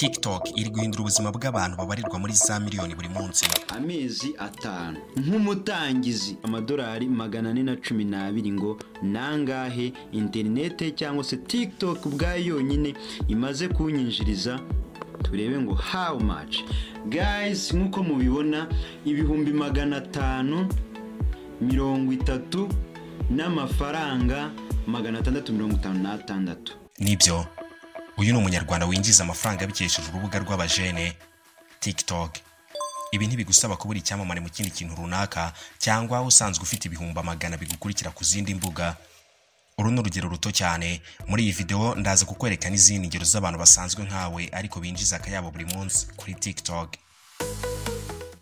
TikTok iri guhindura ubuzima bw'abantu babarirwa muri za miliyoni buri munsi. Amezi 5 nk'umutangizi amadolari 412 ngo nangahe interinete cyangwa se TikTok ubwayo yonyine imaze kunyinjiriza, turebe ngo how much guys. Nk'uko mubibona 530,656 n'amafaranga. Nibyo, uyu ni umunyarwanda winjiza amafaranga abikesheje urubuga rw'abajene TikTok. Ibi ntibigusaba kubura icyamamare mu kindi kintu runaka cyangwa usanzwe ufite ibihumbi amagana bigukurikira ku zindi mbuga. Uru ni urugero ruto cyane. Muri iyi video ndaza kukwereka n'izindi ngero z'abantu basanzwe nkawe ariko binjiza akayabo buri munsi kuri TikTok.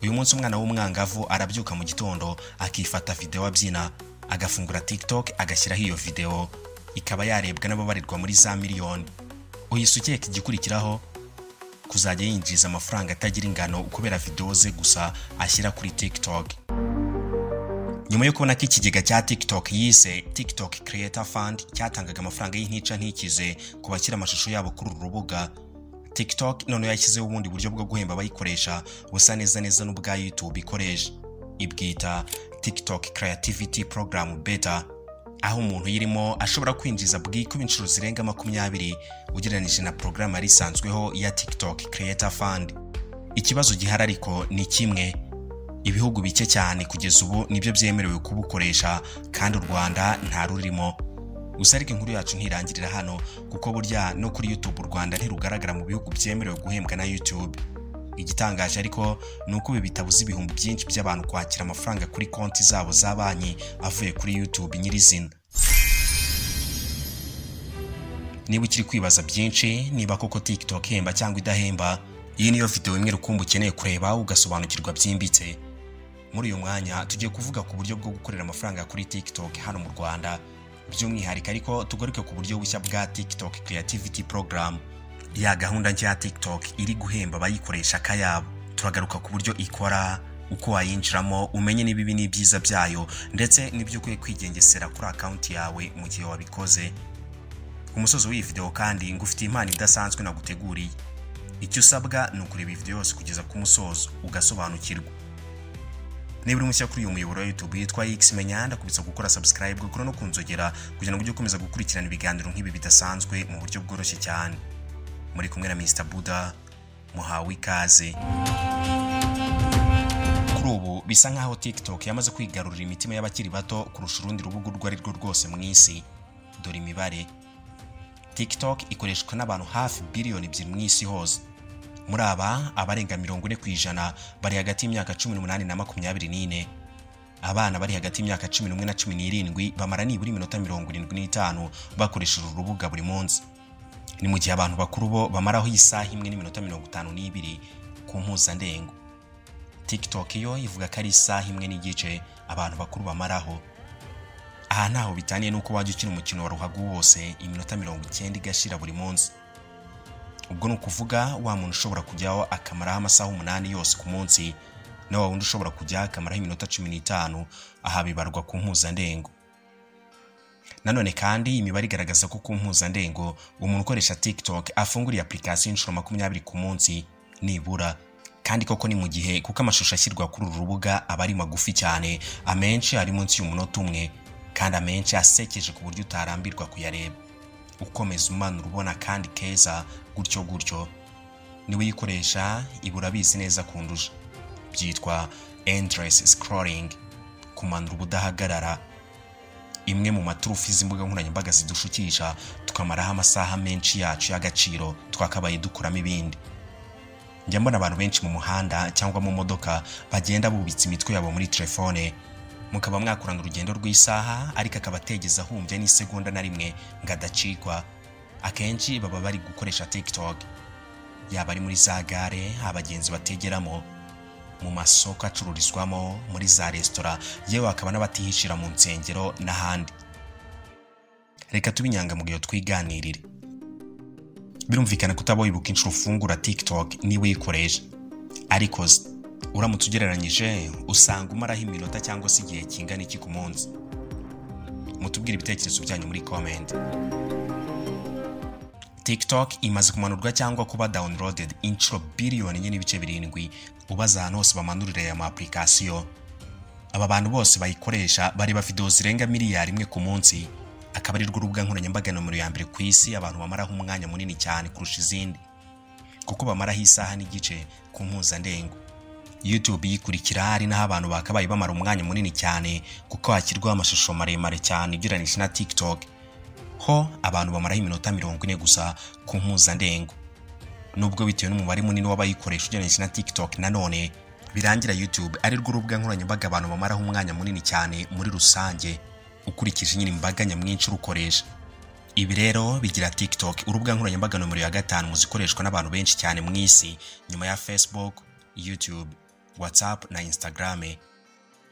Uyu munsi umwana w'umwangavu arabyuka mu gitondo akifata video abyina, agafungura TikTok agashyiraho iyo video, ikaba yarebwa n'ababarirwa muri za miliyoni. Uhise ukeka igikurikiraho, kuzajya yinjiza amafaranga atagira ingano kubera video ze gusa ashyira kuri TikTok. Nyuma yo kubona ko ikigega cya TikTok yise TikTok Creator Fund cyatangaga amafaranga y'intica ntikize ku bashyira amashusho yabo kuri uru rubuga, TikTok noneho yashyizeho ubundi buryo bwo guhemba abayikoresha busa neza neza n'ubwa YouTube ikoresha, ibwita TikTok Creativity Program Beta, aho umuntu uyirimo ashobora kwinjiza bwikuba inshuro zirenga 20 ugereranije na porogaramu yari isanzweho ya TikTok Creator Fund. Ikibazo gihari ariko ni kimwe, ibihugu bike cyane kugeza ubu nibyo byemerewe kubukoresha kandi u Rwanda nta rurimo. Gusa ariko inkuru yacu ntirangirira hano, kuko burya no kuri YouTube u Rwanda ntirugaragara mu bihugu byemerewe guhembwa na YouTube. Igitangaje ariko ni uko ibi bitabuza ibihumbi byinshi by'abantu kwakira amafaranga kuri konti zabo za banki avuye kuri YouTube nyirizina. Niba ukiri kwibaza byinshi niba koko TikTok ihemba cyangwa idahemba, iyi niyo video imwe rukumbi ukeneye kureba ugasobanukirwa byimbitse. Muri uyu mwanya tugiye kuvuga ku buryo bwo gukorera amafaranga kuri TikTok hano mu Rwanda, by'umwihariko ariko tugaruke ku buryo bushya bwa TikTok Creativity Program, ya gahunda nshya ya TikTok iri guhemba abayikoresha akayabo. Turagaruka ku buryo ikora, uko wayinjiramo, umenye n'ibibi n'ibyiza byayo, ndetse n'ibyo ukwiye kwigengesera kuri account yawe mu gihe wabikoze. Ku musozo w'iyi video kandi ngufitiye impano idasanzwe naguteguriye. Icyo usabwa ni ukureba iyi video yose kugeza ku musozo ugasobanukirwa. Niba uri mushya kuri uyu muyoboro wa YouTube yitwa X Menya, ndakubitsa gukora subscribe, gukora no kunzogera kugira ngo ujye ukomeza gukurikirana ibiganiro nk'ibi bidasanzwe mu buryo bworoshye cyane. Muri kumwe na Mr Buda, muhawe ikaze. Kuri ubu bisa nkaho TikTok yamaze kwigarurira imitima y'abakiri bato kurusha urundi rubuga urwo ari rwo rwose mu isi. Dore imibare. TikTok ikoreshwa n'abantu hafi biliyoni 2 mu isi hose. Muri aba, abarenga 40% bari hagati y'imyaka 18 na 24. Abana bari hagati y'imyaka 11 na 17 bamara nibura iminota 75 bakoresha uru rubuga buri munsi. Ni mu gihe abantu bakuru bo bamaraho isaha imwe n'iminota 52 ku mpuzandengo. TikTok yo ivuga ko ari isaha imwe n'igice abantu bakuru bamaraho. Aha ntaho bitaniye nuko wajya ukina umukino wa ruhago wose iminota 90 igashira buri munsi. Ubwo ni ukuvuga wa muntu ushobora kujyaho akamaraho amasaha 8 yose ku munsi, na wa wundi ushobora kujyaho akamaraho iminota 15, aha bibarwa ku mpuzandengo. Nanone kandi imibare igaragaza ko ku mpuzandengo umuntu ukoresha TikTok afungura application inshuro 20 ku munsi nibura. Kandi koko ni mu gihe kuko amashusho ashyirwa kuri uru rubuga aba ari magufi cyane, amenshi ari munsi y'umunota umwe, kandi amenshi asekeje ku buryo utarambirwa kuyareba. Ukomeza umanura ubona kandi keza gutyo gutyo. Niba uyikoresha ibura bizi neza kundusha. Byitwa endless scrolling, kumanura ubudahagarara. Imwe mu maturufu z'imbuga nkoranyambaga zidushukisha tukamaraho amasaha menshi yacu y'agaciro twakabaye dukuramo ibindi. Njya mbona abantu benshi mu muhanda cyangwa mu modoka bagenda bubitse imitwe yabo muri telefone, mukaba mwakorana urugendo rw'isaha ariko akaba ategeza ahumbya n'isegonda na rimwe ngo adacikwa. Akenshi baba bari gukoresha TikTok, yaba ari muri za gare abagenzi bategeramo, mu masoko acururizwamo, muri za resitora, yewe hakaba n'abatihishira mu nsengero n'ahandi. Reka tube inyangamugayo twiganirire. Birumvikana kutaba wibuka inshuro ufungura TikTok niba uyikoresha, ariko uramutse ugereranyije usanga umaraho iminota cyangwa se igihe kingana iki ku munsi. Mutubwire ibitekerezo byanyu muri comment. TikTok imaze kumanurwa cyangwa kuba downloaded inshuro 4.7 biliyoni ubaza ahantu hose bamanurira aya ma application. Aba bantu bose bayikoresha bareba video zirenga 1 miliyari ku munsi, akaba ari rwo rubuga nkoranyambaga nomero ya mbere ku isi abantu bamaraho umwanya munini cyane kurusha izindi, kuko bamaraho isaha n'igice ku mpuzandengo. YouTube yikurikira, hari n'aho abantu bakabaye bamara umwanya munini cyane kuko hashyirwaho amashusho maremare cyane ugereranyije na TikTok. Ho abantu bamaraho iminota 40 gusa ku mpuzandengo, nubwo bitewe n'umubare munini w'abayikoresha ugereranyije na TikTok nanone birangira YouTube ari rwo rubuga nkoranyambaga abantu bamaraho umwanya munini cyane muri rusange, ukurikije nyine imbaga nyamwinshi urukoresha. Ibi rero bigira TikTok urubuga nkoranyambaga nomero ya gatanu mu zikoreshwa n'abantu benshi cyane mu isi, nyuma ya Facebook, YouTube, WhatsApp na Instagram.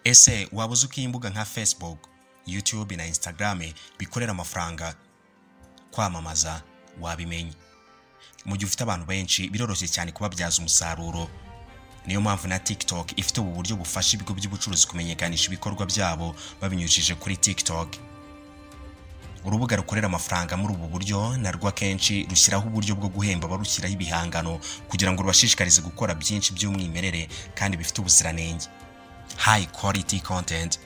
Ese waba uzi uko iyi mbuga nka Facebook, YouTube na Instagram bikorera amafaranga? Kwamamaza wabimenya. Mu gihe ufite abantu benshi, biroroshye cyane kubabyaza umusaruro. Niyo mpamvu na TikTok ifite ubu buryo bufasha ibigo by'ubucuruzi kumenyekanisha ibikorwa byabo babinyujije kuri TikTok. Urubuga rukorera amafaranga muri ubu buryo narwo akenshi rushyiraho uburyo bwo guhemba abarushyiraho ibihangano kugira ngo rubashishikarize gukora byinshi by'umwimerere kandi bifite ubuziranenge, high quality content.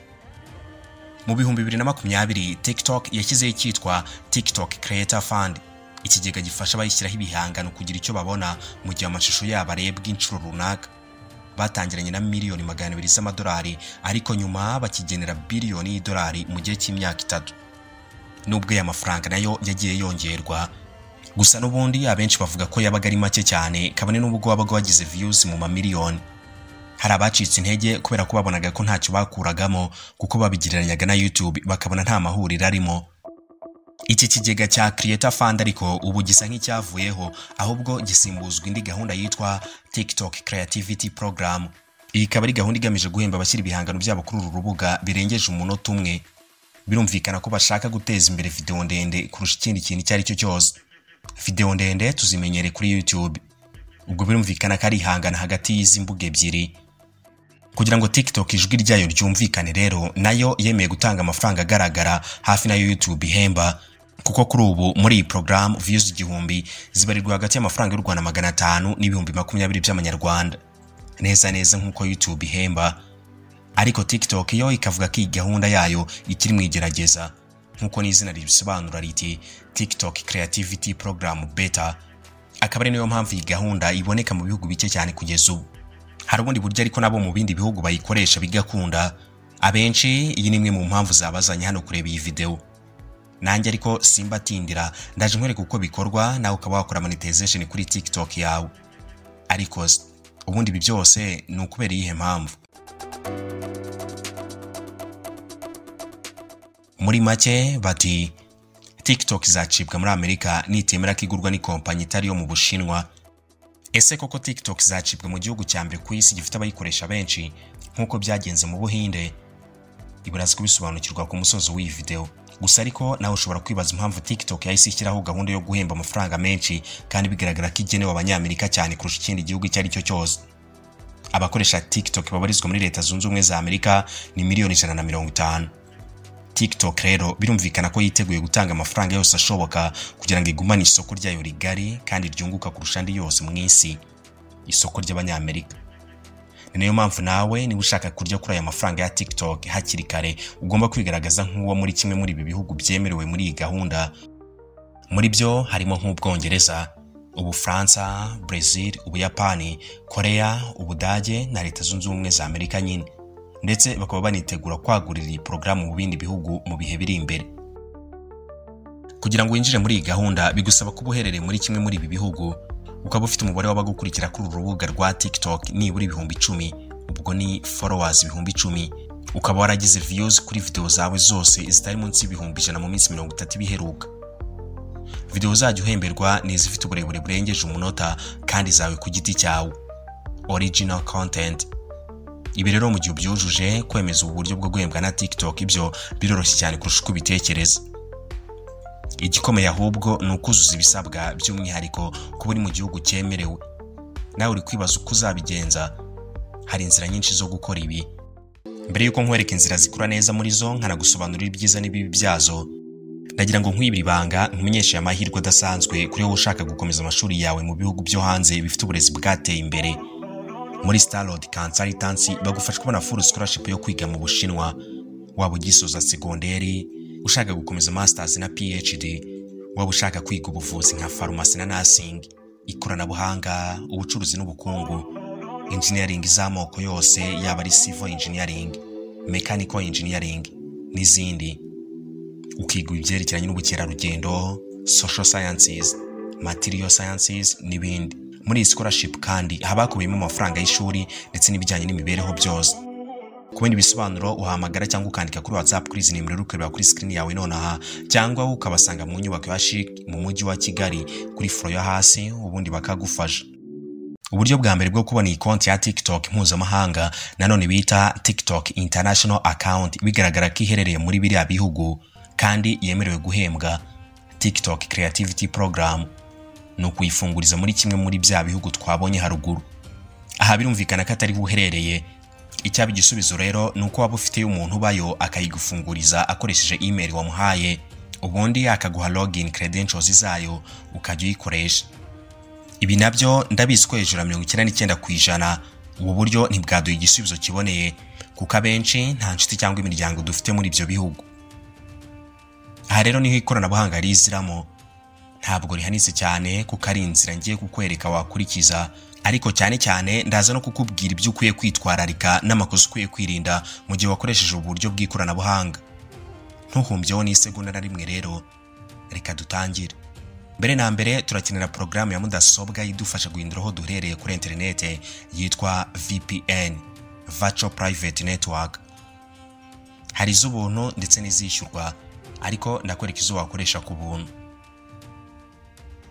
Mu 2020, TikTok yashyizeho icyitwa TikTok Creator Fund, ikigega gifasha abayishyiraho ibihangano kugira icyo babona mu gihe amashusho yabo arebwa inshuro runaka. Batangiranye na miliyoni 200 z'amadolari, ariko nyuma bakigenera biliyoni y'idolari mu gihe cy'imyaka 3, nubwo aya mafaranga nayo yagiye yongerwa. Gusa n'ubundi abenshi bavuga ko yabaga ari make cyane, kabone n'ubwo wabaga wagize views mu mamiliyoni. Hari abacitse intege kubera ko babonaga ko ntacyo bakuragamo, kuko babigereranyaga na YouTube bakabona nta mahuriro arimo. Iki kigega cya Creator Fund ariko ubu gisa nk'icyavuyeho, ahubwo gisimbuzwa indi gahunda yitwa TikTok Creativity Program. Iyi ikaba ari gahunda igamije guhemba abashyira ibihangano byabo kuri uru rubuga birengeje umunota umwe. Birumvikana ko bashaka guteza imbere video ndende kurusha ikindi kintu icyo ari cyo cyose. Video ndende tuzimenyere kuri YouTube, ubwo birumvikana ko ari ihangana hagati y'izi mbuga ebyiri. Kugira ngo TikTok ijwi ryayo ryumvikane rero, nayo yemeye gutanga amafaranga agaragara hafi nayo YouTube ihemba, kuko kuri ubu muri iyi porogaramu views 1000 zibarirwa hagati y'amafaranga y'u Rwanda 500 n'ibihumbi 20 by'amanyarwanda, neza neza nk'uko YouTube ihemba. Ariko TikTok yo ikavuga ko iyi gahunda yayo ikiri mu igerageza, nk'uko n'izina ribisobanura riti TikTok Creativity Program Beta, akaba ari niyo mpamvu iyi gahunda iboneka mu bihugu bike cyane kugeza ubu. Hari ubundi buryo ariko nabo mu bindi bihugu bayikoresha bigakunda. Abenshi iyi ni imwe mu mpamvu zabazanye hano kureba iyi video. Nanjye ariko simbatindira, ndaje nkwereka uko bikorwa, nawe ukaba wakora monetization kuri TikTok yawe. Ariko ubundi ibi byose ni ukubera iyihe mpamvu? Muri make bati TikTok izacibwa muri Amerika nitemera ko igurwa n'ikompanyi itari yo mu Bushinwa. Ese koko TikTok izacibwa mu gihugu cya mbere ku isi gifite abayikoresha benshi, nk'uko byagenze mu Buhinde? Iburaza kubisobanukirwa ku musozo w'iyi video. Gusa ariko nawe ushobora kwibaza impamvu TikTok yahise ishyiraho gahunda yo guhemba amafaranga menshi kandi bigaragara ko igenewe Abanyamerika cyane kurusha ikindi gihugu icyo ari cyo cyose. Abakoresha TikTok babarizwa muri Leta Zunze Ubumwe za Amerika ni miliyoni 150. TikTok rero birumvikana ko yiteguye gutanga amafaranga yose ashoboka kugira ngo igumane isoko ryayo rigari kandi ryunguka kurusha andi yose mu isi, isoko ry'Abanyamerika. Ni nayo mpamvu nawe niba ushaka kurya kuri aya mafaranga ya TikTok hakiri kare, ugomba kwigaragaza nk'uwo muri kimwe muri ibi bihugu byemerewe muri iyi gahunda. Muri byo harimo nk'Ubwongereza, Ubufaransa, Brazil, Ubuyapani, Korea, Ubudage na Leta Zunze Ubumwe za Amerika nyine, ndetse bakaba banitegura kwagurira iyi porogaramu mu bindi bihugu mu bihe biri imbere. Kugira ngo winjire muri iyi gahunda bigusaba kuba uherereye muri kimwe muri ibi bihugu, ukaba ufite umubare w'abagukurikira kuri uru rubuga rwa TikTok nibura 10,000, ubwo ni followers 10,000, ukaba waragize views kuri video zawe zose zitari munsi y'ibihumbi 100 mu minsi 30 biheruka. Video uzajya uhemberwa ni izifite uburebure burengeje umunota kandi zawe ku giti cyawe, original content. Ibi rero mu gihe ubyujuje, kwemeza ubu buryo bwo guhembwa na TikTok ibyo biroroshye cyane kurusha uko ubitekereza. Igikomeye ahubwo ni ukuzuza ibisabwa, by'umwihariko kuba uri mu gihugu cyemerewe. Nawe uri kwibaza uko uzabigenza. Hari inzira nyinshi zo gukora ibi. Mbere y'uko nkwereka inzira zikura neza muri zo, nkanagusobanurira ibyiza n'ibibi byazo, Ndagira ngo nkwibire ibanga, nkumenyeshe amahirwe adasanzwe kuri wowe ushaka gukomeza amashuri yawe mu bihugu byo hanze bifite uburezi bwateye imbere. Muri Starlord Consultancy bagufasha kubona full scholarship yo kwiga mu Bushinwa, waba ugisoza segonderi, ushaka gukomeza masters na PhD, waba ushaka kwiga ubuvuzi nka farumasi na nursing, ikoranabuhanga, ubucuruzi n'ubukungu, engineering z'amoko yose, yaba ari civil engineering, mechanical engineering n'izindi, ukiga ibyerekeranye n'ubukerarugendo, social sciences, material sciences n'ibindi. Muri iyi scholarship kandi haba hakubiyemo amafaranga y'ishuri ndetse n'ibijyanye n'imibereho byose. Ku bindi bisobanuro uhamagara cyangwa ukandika kuri WhatsApp kuri izi nimero uri kureba kuri screen yawe nonaha, cyangwa ukabasanga mu nyubako ya CHIC mu mujyi wa Kigali kuri floor yo hasi, ubundi bakagufasha. Uburyo bwa mbere bwo kubona iyi konti ya TikTok mpuzamahanga, nanone bita TikTok International Account, bigaragara ko iherereye muri biriya bihugu kandi yemerewe guhembwa TikTok Creativity Program, ni ukuyifunguriza muri kimwe muri bya bihugu twabonye haruguru. Aha birumvikana ko atari uherereye. Icyaba igisubizo rero ni uko waba ufiteyo umuntu ubayo akayigufunguriza akoresheje email wamuhaye, ubundi akaguha login credentials zayo ukajya uyikoresha. Ibi nabyo ndabizi ko hejuru ya 99% ubu buryo ntibwaduha igisubizo kiboneye, kuko abenshi nta nshuti cyangwa imiryango dufite muri ibyo bihugu. Aha rero niho ikoranabuhanga riziramo. Ntabwo rihanitse cyane kuko ari inzira ngiye kukwereka wakurikiza, ariko cyane cyane ndaza no kukubwira ibyo ukwiye kwitwararika n'amakosa ukwiye kwirinda mu gihe wakoresheje ubu buryo bw'ikoranabuhanga. Ntuhumbyeho n'isegonda na rimwe rero, reka dutangire. Mbere na mbere turakenera porogaramu ya mudasobwa idufasha guhindura aho duherereye kuri interinete yitwa VPN, Virtual Private Network. Hari iz'ubuntu ndetse n'izishyurwa, ariko ndakwereka izo wakoresha ku buntu.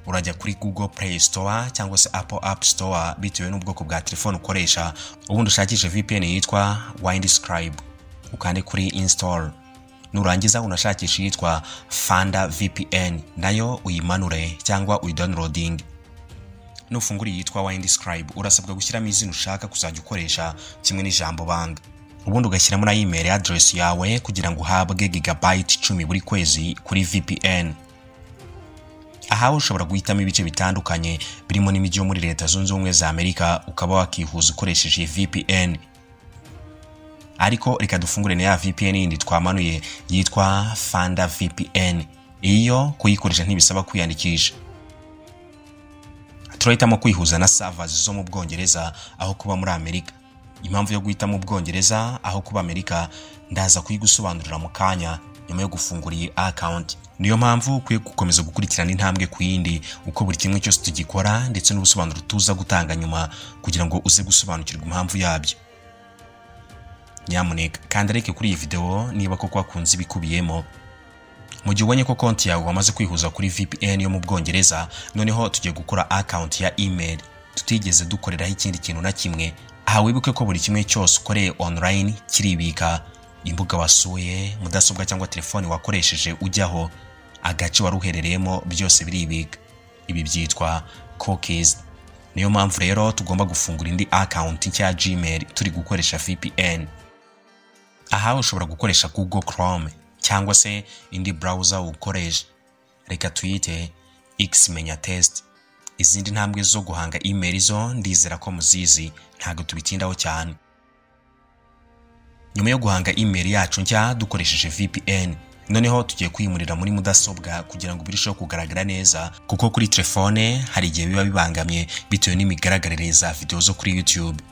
Urajya kuri Google Play Store cyangwa se Apple App Store bitewe n'ubwoko bwa telefone ukoresha, ubundi ushakishe VPN yitwa Windscribe, ukande kuri install. Nurangiza unashakisha iyitwa Fanda VPN, nayo uyimanure cyangwa uyidownloading. Nufungura iyitwa Windscribe urasabwa gushyiramo izina ushaka kuzajya ukoresha kimwe n'ijambo banga, ubundi ugashyiramo na email address yawe kugira ngo uhabwe gigabyte 10 buri kwezi kuri VPN. Aha ushobora guhitamo ibice bitandukanye birimo n'imijyi yo muri Leta Zunze Ubumwe za Amerika, ukaba wakihuza ukoresheje VPN. Ariko reka dufungure na ya VPN yindi twamanuye yitwa Fanda VPN. Iyo kuyikoresha ntibisaba kwiyandikisha. Turahitamo kwihuza na servers zo mu Bwongereza aho kuba muri Amerika. Impamvu yo guhitamo Ubwongereza aho kuba Amerika ndaza kuyigusobanurira mu kanya nyuma yo gufungura iyi account. Niyo mpamvu ukwiye gukomeza gukurikirana intambwe ku yindi uko buri kimwe cyose tugikora, ndetse n'ubusobanuro tuza gutanga nyuma kugira ngo uze gusobanukirwa impamvu yabyo. Nyamuneka kandi like kuri iyi video niba koko wakunze ibikubiyemo. Mu gihe ubonye ko konti yawe wamaze kwihuza kuri VPN yo mu Bwongereza, noneho tugiye gukora account ya email tutigeze dukoreraho ikindi kintu na kimwe. Aha wibuke ko buri kimwe cyose ukoreye online kiribika: imbuga wasuye, mudasobwa cyangwa telefone wakoresheje ujyaho, agace wari uherereyemo, byose biribika. Ibi byitwa cookies. Niyo mpamvu rero tugomba gufungura indi account nshya ya Gmail turi gukoresha VPN. Aha ushobora gukoresha Google Chrome cyangwa se indi browser ukoresha. Reka tuyite Xmenya test. Izindi ntambwe zo guhanga email zo ndizera ko muzizi, ntabwo tubitindaho cyane. Nyuma yo guhanga email yacu nshya dukoresheje VPN, noneho tugiye kwimurira muri mudasobwa kugira ngo birusheho kugaragara neza, kuko kuri telefone hari igihe biba bibangamye bitewe n'imigaragarire za video zo kuri YouTube.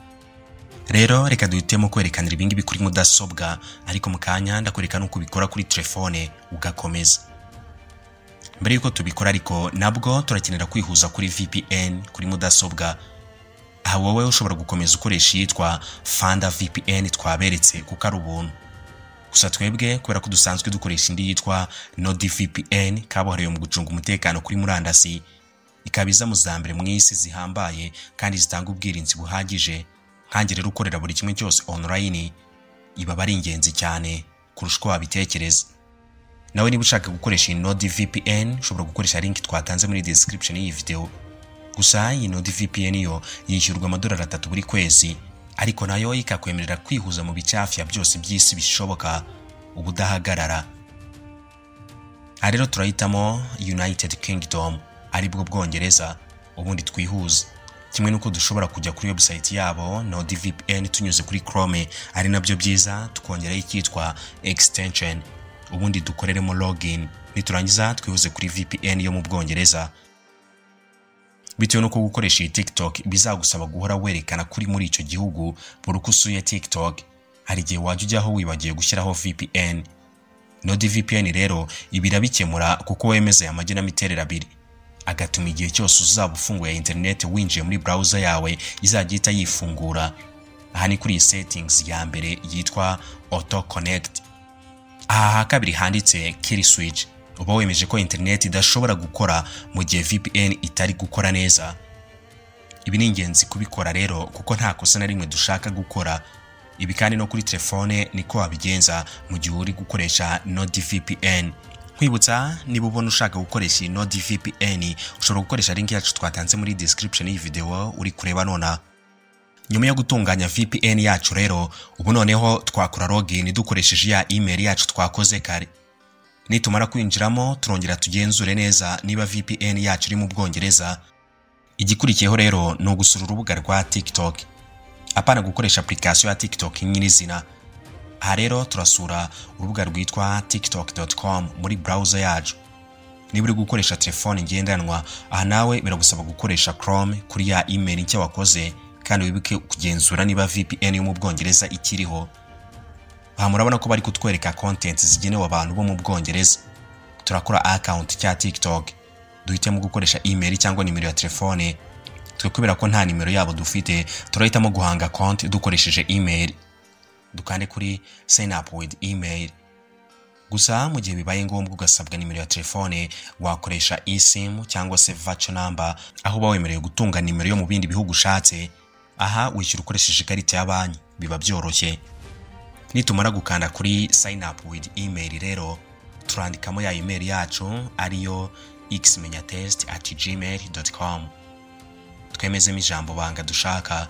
Rero reka duhitemo kwerekanira ibingibi kuri mudasobwa, ariko mu kanya ndakwereka n'uko ubikora kuri telefone ugakomeza. Mbere y'uko tubikora ariko nabwo turakenera kwihuza kuri VPN kuri mudasobwa. Aha wowe ushobora gukomeza ukoresha iyitwa Fanda VPN twaberetse kuko ari ubuntu. Gusa twebwe kubera ko dusanzwe dukoresha indi yitwa NordVPN kabuhariwe mu gucunga umutekano kuri murandasi, ikaba iza mu za mbere mu isi zihambaye kandi zitanga ubwirinzi buhagije. Nkanjye rero ukorera buri kimwe cyose online, iba ari ingenzi cyane kurusha uko wabitekereza. Nawe niba ushaka gukoresha iyi NordVPN ushobora gukoresha link twatanze muri description y'iyi video. Gusa iyi NordVPN yo yishyurwa $3 buri kwezi, ariko nayo ikakwemerera kwihuza mu bice hafi ya byose by'isi bishoboka ubudahagarara. Aha rero turahitamo United Kingdom, aribwo Bwongereza, ubundi twihuze. Kimwe n'uko dushobora kujya kuri website yabo NordVPN tunyuze kuri Chrome, ari nabyo byiza, tukongeraho icyitwa extension, ubundi dukoreremo login. Niturangiza twihuze kuri VPN yo mu Bwongereza. Bitewe n'uko gukoresha iyi TikTok bizagusaba guhora werekana kuri muri icyo gihugu buri uko usuye TikTok, hari igihe wajya ujyaho wibagiwe gushyiraho VPN. NordVPN rero ibi irabikemura kuko wemeza aya magenamiterere abiri, agatuma igihe cyose uzaba ufunguye internet winjiye muri browser yawe izajya ihita yifungura. Aha ni kuri iyi settings ya mbere yitwa Auto Connect. Aha ha kabiri handitse Kill Switch, uba wemeje ko internet idashobora gukora mu gihe VPN itari gukora neza. Ibi ni ingenzi kubikora rero kuko nta kosa na rimwe dushaka gukora. Ibi kandi no kuri telefone niko wabigenza mu gihe uri gukoresha NordVPN. Nkwibutsa, niba ubona ushaka gukoresha iyi NordVPN, ushobora gukoresha link yacu twatanze muri description y'iyi video uri kureba nona. Nyuma yo gutunganya VPN yacu rero, ubu noneho twakora login dukoresheje ya email yacu twakoze kare. Nitumara kwinjiramo turongera tugenzure neza niba VPN yacu iri mu Bwongereza. Igikurikiyeho rero ni ugusura urubuga rwa TikTok, apana gukoresha application ya TikTok nyirizina. Aha rero turasura urubuga rwitwa tiktok.com muri browser yacu. Niba uri gukoresha telefone ngendanwa, aha nawe biragusaba gukoresha Chrome kuri ya email nshya wakoze, kandi wibuke kugenzura niba VPN yo mu Bwongereza ikiriho. Aha murabona ko bari kutwereka content zigenewe abantu bo mu Bwongereza. Turakora account cya TikTok, duhitemo gukoresha email cyangwa nimero ya telefone. Twe kubera ko nta nimero yabo dufite, turahitamo guhanga konti dukoresheje email. Dukande kuri sign up with email. Gusa mu gihe bibaye ngombwa ugasabwa nimero ya telefone, wakoresha eSIM cyangwa se virtual number, aho uba wemerewe gutunga nimero yo mu bindi bihugu ushatse. Aha wishyura ukoresheje ikarita ya banki, biba byoroshye. Nitumara gukanda kuri sign up with email rero, turandikamo ya email yacu ariyo xmenyatest@gmail.com. Twemezemo ijambo banga dushaka,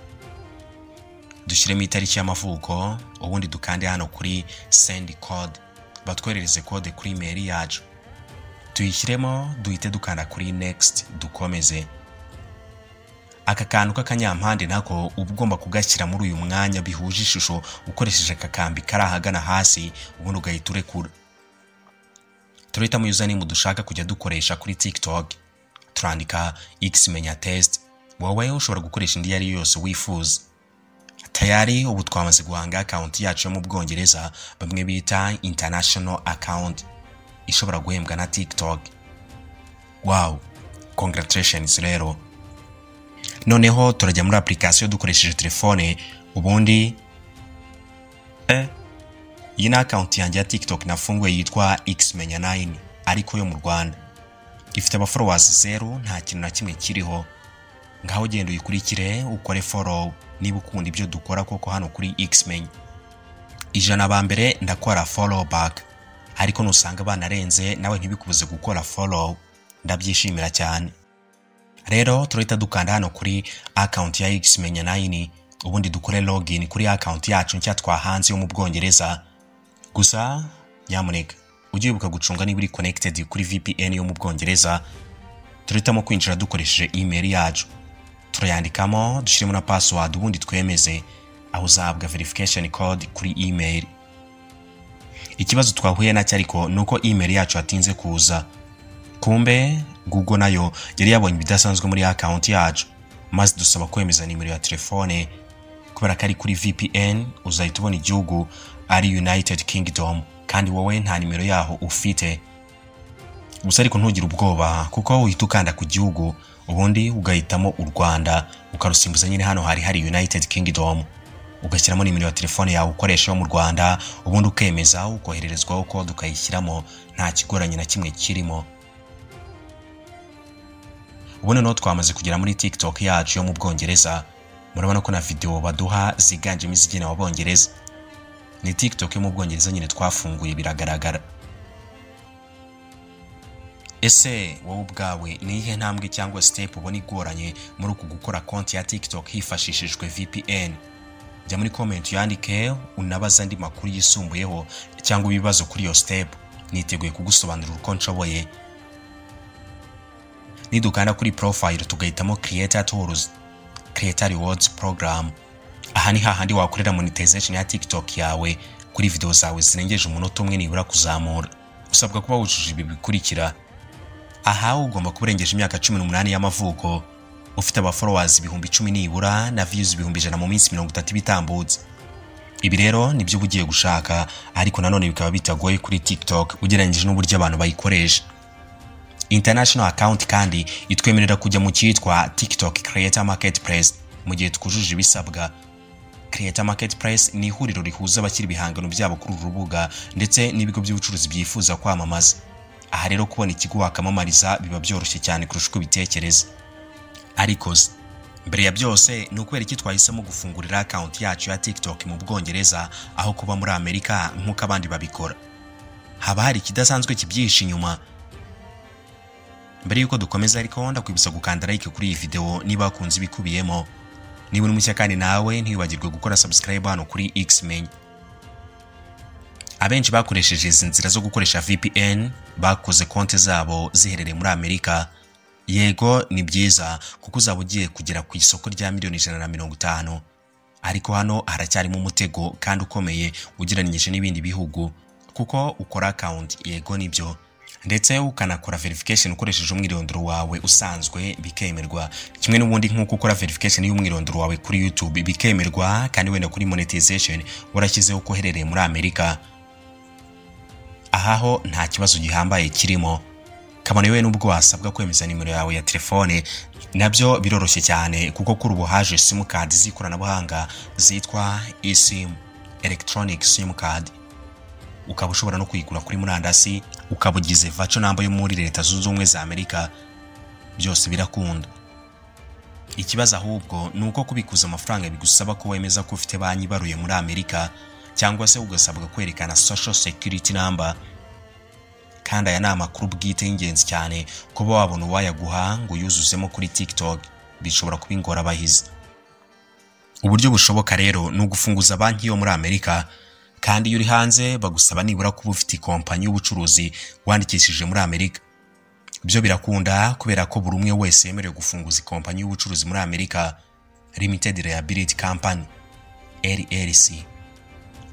dushyiremo itariki y'amavuko, ubundi dukande hano kuri send code, batwoherereze code kuri email yacu, tuyishyiremo, duhite dukanda kuri next dukomeze. Aka kantu k'akanyampande nako uba ugomba kugashyira muri uyu mwanya bihuje ishusho ukoresheje aka kambi kari ahagana hasi, ubundi ugahita urekura. Turahitamo username dushaka kujya dukoresha kuri TikTok, turandika xmenyatest. Wowe ushobora gukoresha indi iyo ari yo yose wifuza. Tayari ubu twamaze guhanga account yacu yo mu Bwongereza, bamwe bita international account, ishobora guhembwa na TikTok. Wow, congratulations rero. Noneho turajya muri application dukoresheje telefone, ubundi iyi ni account yanjye ya TikTok nafunguye yitwa xmenya9, ariko yo mu Rwanda. Ifite aba followers 0, nta kintu na kimwe kiriho. Ngaho genda uyikurikire ukore follow niba ukunda ibyo dukora koko hano kuri Xmenya. 100 ba mbere ndakora follow back, ariko nusanga banarenze nawe ntibikubuze gukora follow, ndabyishimira cyane. Rero turahita dukanda hano kuri account ya Xmenya9, ubundi dukore login kuri account yacu nshya twahanze yo mu Bwongereza. Gusa nyamuneka ujye wibuka gucunga niba uri connected kuri VPN yo mu Bwongereza. Turahitamo kwinjira dukoresheje email yacu, turayandikamo, dushyiremo na password, ubundi twemeze. Aho uzahabwa verification code kuri email. Ikibazo twahuye nacyo ariko ni uko email yacu yatinze kuza. Kumbe Google nayo yari yabonye ibidasanzwe muri account yacu, maze dusaba kwemeza nimero ya telefone. Kubera ko ari kuri VPN, uzahita ubona igihugu ari United Kingdom, kandi wowe nta nimero yaho ufite. Gusa ariko ntugire ubwoba, kuko uhita ukanda ku gihugu ubundi ugahitamo u Rwanda, ukarusimbuza nyine hano hari hari United Kingdom, ugashyiramo nimero ya telefone yawe ukoresha yo mu Rwanda, ubundi ukemeza, ukohererezwaho code ukayishyiramo, nta kigoranye na kimwe kirimo. Ubu noneho twamaze kugera muri TikTok yacu yo mu Bwongereza. Murabona ko na video baduha ziganjemo izigenewe Abongereza. Ni TikTok yo mu Bwongereza nyine twafunguye, biragaragara. Ese wowe ubwawe ni iyihe ntambwe cyangwa step ubona igoranye muri uku gukora konti ya TikTok hifashishijwe VPN? Jya muri comment uyandike, unabaza andi makuru yisumbuyeho cyangwa ibibazo kuri iyo step. Niteguye kugusobanurira uko nshoboye. Nidukanda kuri profile tugahitamo Creator Tools, Creator Rewards Program, aha ni hahandi wakorera monetization ya TikTok yawe kuri video zawe zirengeje umunota umwe nibura kuzamura. Usabwa kuba wujuje ibi bikurikira. Aha ugomba kuba urengeje imyaka 18 y'amavuko, ufite aba followers 10,000 nibura na views 100,000 mu minsi 30 bitambutse. Ibi rero nibyo uba ugiye gushaka, ariko nanone bikaba bitagoye kuri TikTok ugereranyije n'uburyo abantu bayikoresha. International account kandi itwemerera kujya mu cyitwa TikTok Creator Marketplace mu gihe twujuje ibisabwa. Creator Marketplace ni ihuriro rihuza abashyira ibihangano byabo kuri uru rubuga ndetse n'ibigo by'ubucuruzi byifuza kwamamaza. Aha rero kubona ikigo wakamamariza biba byoroshye cyane kurusha uko ubitekereza. Ariko mbere ya byose ni ukubera iki twahisemo gufungurira account yacu ya TikTok mu Bwongereza aho kuba muri Amerika nk'uko abandi babikora? Haba hari ikidasanzwe kibyihishe inyuma? Mbere yuko dukomeza ariko ndakwibutsa gukanda like kuri iyi video niba wakunze ibikubiyemo. Niba uri mushya kandi nawe ntiwibagirwe gukora subscribe hano kuri Xmenya. Abenshi bakoresheje izi nzira zo gukoresha VPN bakoze konti zabo ziherereye muri Amerika. Yego ni byiza kuko uzaba ugiye kugera ku isoko rya 150,000,000, ariko hano haracyarimo umutego kandi ukomeye ugereranyije n'ibindi bihugu, kuko ukora account yego nibyo, ndetse ukanakora verification ukoresheje umwirondoro wawe usanzwe bikemerwa, kimwe n'ubundi nk'uko ukora verification y'umwirondoro wawe kuri YouTube bikemerwa, kandi wenda kuri monetization warashyizeho ko uherereye muri Amerika. Aha ho nta kibazo gihambaye kirimo. Kabone we nubwo wasabwa kwemeza nimero yawe ya telefone, nabyo biroroshye cyane kuko kuri ubu haje simukadi z'ikoranabuhanga zitwa eSIM, electronic SIM card. Ukaba ushobora no kuyigura kuri murandasi, ukaba ugize virtual number yo muri Leta Zunze Ubumwe za Amerika, byose birakunda. Ikibazo ahubwo ni uko kubikuza amafaranga bigusaba ko wemeza ko ufite banki ibaruye muri Amerika, cyangwa se ugasabwa kwerekana social security number. Kandi aya ni amakuru bwite y'ingenzi cyane kuba wabona uwayaguha ngo uyuzuzemo kuri TikTok bishobora kuba ingorabahizi. Uburyo bushoboka rero ni ugufunguza banki yo muri Amerika, kandi iyo uri hanze bagusaba nibura kuba ufite ikompanyi y'ubucuruzi wandikishije muri Amerika. Byo birakunda kubera ko buri umwe wese yemerewe gufunguza ikompanyi y'ubucuruzi muri Amerika, Limited Liability Company LLC.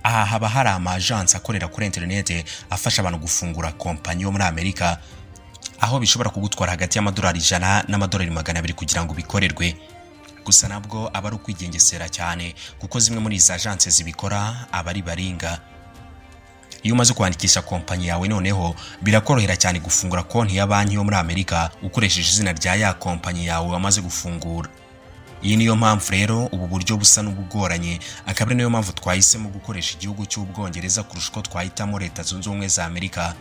Aha haba hari ama agence akorera kuri interinete afasha abantu gufungura kompanyi yo muri Amerika, aho bishobora kugutwara hagati y'amadolari 100 n'amadolari 200 kugira ngo bikorerwe. Gusa nabwo aba ari ukwigengesera cyane kuko zimwe muri izi agence zibikora aba ari baringa. Iyo umaze kwandikisha kompanyi yawe noneho birakorohera cyane gufungura konti ya banki yo muri Amerika ukoresheje izina rya ya kompanyi yawe wamaze gufungura. Iyi niyo mpamvu rero ubu buryo busa n'ubugoranye, akaba ari nayo mpamvu twahisemo gukoresha igihugu cy'Ubwongereza kurusha uko twahitamo Leta Zunze Ubumwe za Amerika,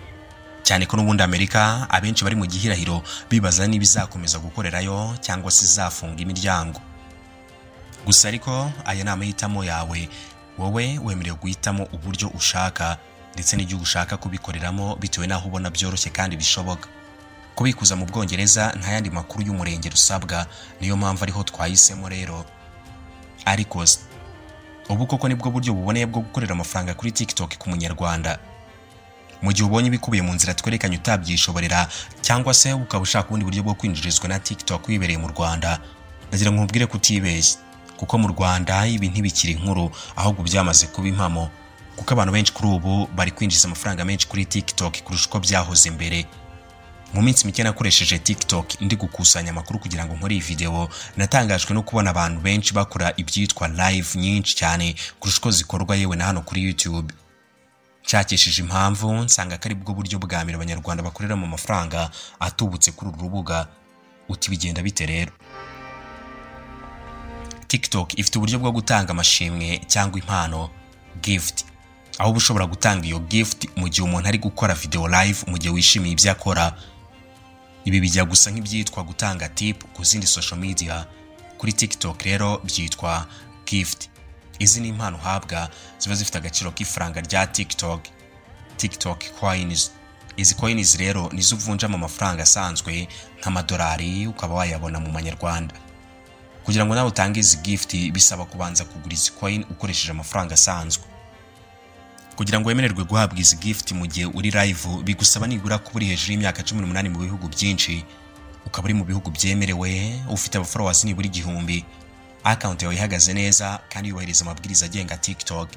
cyane ko n'ubundi Amerika abenshi bari mu gihirahiro bibaza niba izakomeza gukorerayo cyangwa se izafunga imiryango. Gusa ariko aya ni amahitamo yawe, wowe wemerewe guhitamo uburyo ushaka ndetse n'igihugu ushaka kubikoreramo bitewe n'aho ubona byoroshye kandi bishoboka. Kubikuza mu Bwongereza nta yandi makuru y'umurenge rusabwa, niyo mpamvu ariho twahisemo rero. Ariko ubu koko nibwo buryo buboneye bwo gukorera amafaranga kuri TikTok ku munyarwanda? Mu gihe ubonye ibikubiye mu nzira twerekanye utabyishoborera, cyangwa se ukaba ushaka ubundi buryo bwo kwinjirizwa na TikTok wibereye mu Rwanda, ndagira ngo nkubwire kutibeshya, kuko mu Rwanda ibi ntibikiri inkuru ahubwo byamaze kuba impamo, kuko abantu benshi kuri ubu bari kwinjiza amafaranga menshi kuri TikTok kurusha uko byahoze mbere. Mu minsi mike nakoresheje TikTok ndi gukusanya amakuru kugira ngo nkore iyi video, natangajwe no kubona abantu benshi bakora ibyitwa live nyinshi cyane kurusha uko zikorwa yewe na hano kuri YouTube. Nshakishije impamvu nsanga ko ari bwo buryo bwa mbere abanyarwanda bakorera mu mafaranga atubutse kuri uru rubuga. Uti bigenda bite rero? TikTok ifite uburyo bwo gutanga amashimwe cyangwa impano, gift, aho uba ushobora gutanga iyo gift mu gihe umuntu ari gukora video live mu gihe wishimiye ibyo akora. Ibi bijya gusa nk'ibyitwa gutanga tip ku zindi social media, kuri TikTok rero byitwa gift. Izi ni impano uhabwa ziba zifite agaciro k'ifaranga rya TikTok, TikTok coins. Izi coins rero nizo uvunjamo amafaranga asanzwe nk'amadolari ukaba wayabona mu manyarwanda. Kugira ngo nawe utange izi gift bisaba kubanza kugura izi coin ukoresheje amafaranga asanzwe. Kugira ngo wemererwe guhabwa izi gift mu gihe uri live, bigusaba nibura kuba uri hejuru y'imyaka 18 mu bihugu byinshi, ukaba uri mu bihugu byemerewe, ufite aba followers nibura 1000, account yawe ihagaze neza kandi yubahiriza amabwiriza agenga TikTok.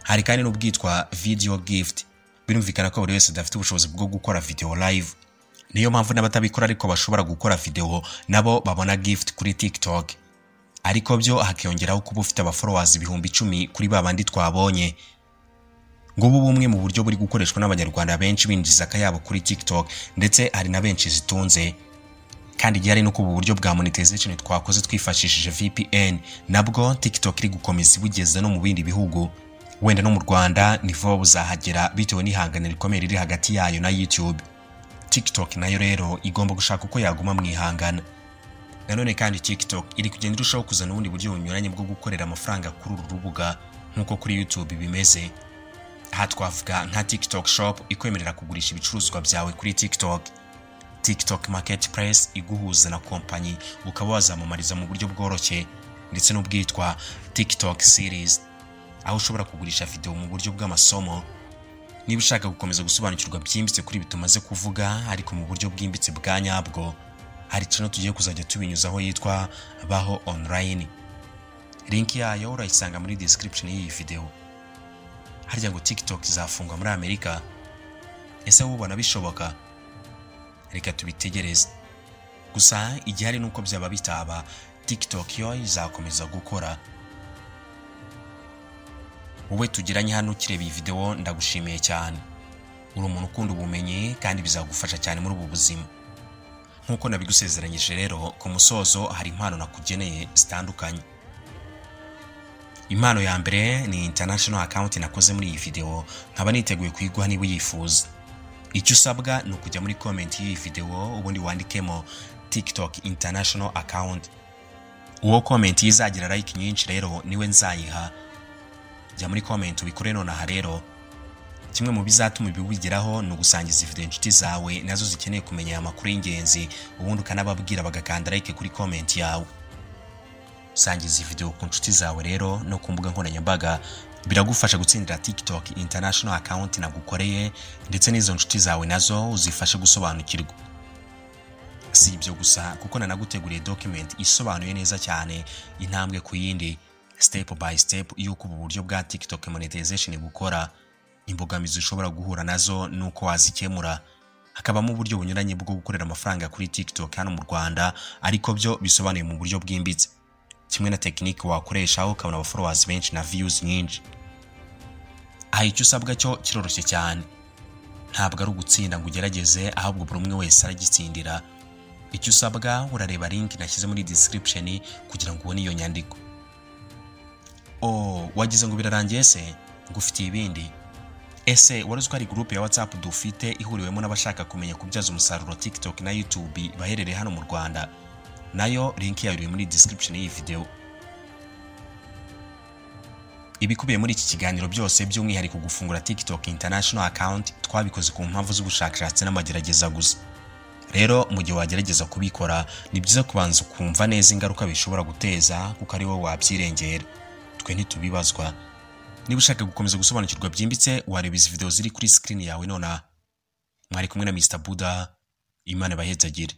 Hari kandi n'ubwitwa video gift. Birumvikana ko buri wese adafite ubushobozi bwo gukora video live, niyo mpamvu n'abatabikora ariko bashobora gukora video nabo babona gift kuri TikTok. Ariko byo hakiyongeraho kuba ufite aba followers 10,000 kuri babandi twabonye. Ngubu bumwe mu buryo buri gukoreshwa n'abanyarwanda benshi binjiza akayabo kuri TikTok, ndetse hari na benshi zitunze. Kandi igihari nuko ubu buryo bwa monetization twakoze twifashishije VPN nabwo TikTok iri gukomeza ibugeza no mu bindi bihugu, wenda no mu Rwanda ni vuba buzahagera bitewe n'ihangana rikomeye riri hagati yayo na YouTube. TikTok nayo rero igomba gushaka uko yaguma mu ihangana. Nanone kandi TikTok iri kugenda irushaho kuzana ubundi buryo bunyuranye bwo gukorera amafaranga kuri uru rubuga nk'uko kuri YouTube bimeze. Aha twavuga nka TikTok Shop ikwemerera kugurisha ibicuruzwa byawe kuri TikTok, TikTok Marketplace iguhuza na kompanyi ukaba wazamamariza mu buryo bworoshye, ndetse n'ubwitwa TikTok Series aho ushobora kugurisha video mu buryo bw'amasomo. Niba ushaka gukomeza gusobanukirwa byimbitse kuri ibi tumaze kuvuga ariko mu buryo bwimbitse bwa nyabwo, hari channel tugiye kuzajya tubinyuzaho yitwa Baho Online. Link yayo urayisanga muri description y'iyi video. Harya ngo TikTok izafungwa muri Amerika? Ese wowe ubona bishoboka? Reka tubitegereze. Gusa igihari nuko byaba bitaba, TikTok yo izakomeza gukora. Wowe tugiranye hano ukireba iyi video ndagushimiye cyane. Uri umuntu ukunda ubumenyi kandi bizagufasha cyane muri ubu buzima. Nkuko nabigusezeranyije rero, ku musozo hari impano nakugeneye zitandukanye. Impano ya mbere ni international account nakoze muri iyi video, nkaba niteguye kuyiguha niba uyifuza. Icyo usabwa ni ukujya muri comment y'iyi video ubundi wandikemo TikTok international account. Uwo comment izagira like nyinshi rero niwe nzayiha. Jya muri comment ubikore nonaha rero. Kimwe mu bizatuma ibi bigeraho ni ugusangiza video inshuti zawe nazo zikeneye kumenya aya makuru y'ingenzi, ubundi ukanababwira bagakanda like kuri comment yawe. Sangiza video ku nshuti zawe rero no ku mbuga nkoranyambaga, biragufasha gutsindira TikTok international account nagukoreye, ndetse n'izo nshuti zawe nazo uzifashe gusobanukirwa. Si ibyo gusa kuko nanaguteguriye document isobanuye neza cyane intambwe ku yindi, step by step, y'uko ubu buryo bwa TikTok monetization bukora, imbogamizi ushobora guhura nazo nuko wazikemura. Hakabamo uburyo bunyuranye bwo gukorera amafaranga kuri TikTok hano mu Rwanda, ariko byo bisobanuye mu buryo bwimbitse, kimwe na technique wakoresha ukabona aba followers benshi na views nyinshi. Aha icyo usabwa cyo kiroroshye cyane, ntabwo ari ugutsinda ngo ugerageze, ahubwo buri umwe wese aragitsindira. Icyo usabwa urareba link nashyize muri description kugira ngo ubone iyo nyandiko. Oh, wagize ngo birarangiye se? Ngufitiye ibindi. Ese wari uzi ko hari groupe ya WhatsApp dufite ihuriwemo n'abashaka kumenya kubyaza umusaruro TikTok na YouTube baherereye hano mu Rwanda? Nayo link yayo iri muri description y'iyi video. Ibikubiye muri iki kiganiro byose by'umwihariko gufungura TikTok international account twabikoze ku mpamvu z'ubushakashatsi n'amagerageza gusa. Rero mu gihe wagerageza kubikora ni byiza kubanza ukumva neza ingaruka bishobora guteza, kuko ari wowe wabyirengera, twe ntitubibazwa. Niba ushaka gukomeza gusobanukirwa byimbitse wareba izi video ziri kuri screen yawe nonaha. Mwari kumwe na Mr Buda, Imana ibahezagire.